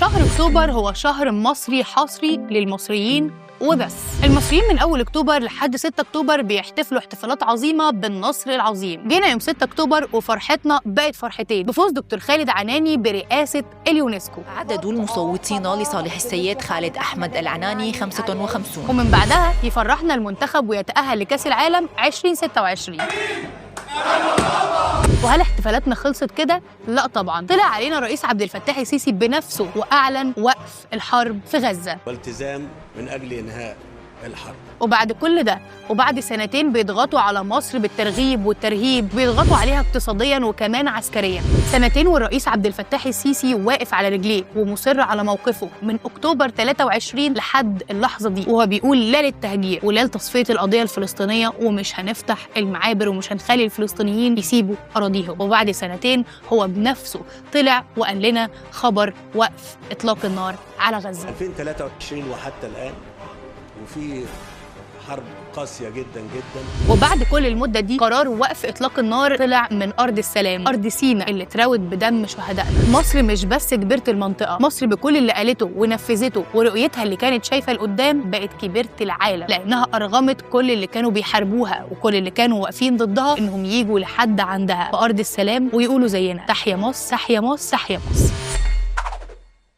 شهر اكتوبر هو شهر مصري حصري للمصريين وبس. المصريين من اول اكتوبر لحد 6 اكتوبر بيحتفلوا احتفالات عظيمة بالنصر العظيم. جينا يوم 6 اكتوبر وفرحتنا بقت فرحتين بفوز دكتور خالد عناني برئاسة اليونسكو. عدد المصوتين لصالح السيد خالد أحمد العناني 55. ومن بعدها يفرحنا المنتخب ويتأهل لكأس العالم 2026. وهل احتفالاتنا خلصت كده؟ لا طبعا، طلع علينا الرئيس عبد الفتاح السيسي بنفسه وأعلن وقف الحرب في غزة والتزام من أجل إنهاء الحرب. وبعد كل ده وبعد سنتين بيضغطوا على مصر بالترغيب والترهيب، بيضغطوا عليها اقتصاديا وكمان عسكريا. سنتين والرئيس عبد الفتاح السيسي واقف على رجليه ومصر على موقفه من اكتوبر 23 لحد اللحظة دي، وهو بيقول لا للتهجير ولا لتصفيه القضية الفلسطينية، ومش هنفتح المعابر ومش هنخلي الفلسطينيين يسيبوا اراضيهم. وبعد سنتين هو بنفسه طلع وقال لنا خبر وقف اطلاق النار على غزة. 2023 وحتى الآن وفي حرب قاسية جدا جدا. وبعد كل المدة دي قرار وقف إطلاق النار طلع من أرض السلام، أرض سيناء اللي اتروت بدم شهدائنا. مصر مش بس كبيرة المنطقة، مصر بكل اللي قالته ونفذته ورؤيتها اللي كانت شايفة لقدام بقت كبيرة العالم، لأنها أرغمت كل اللي كانوا بيحاربوها وكل اللي كانوا واقفين ضدها إنهم يجوا لحد عندها في أرض السلام ويقولوا زينا: تحيا مصر، تحيا مصر، تحيا مصر.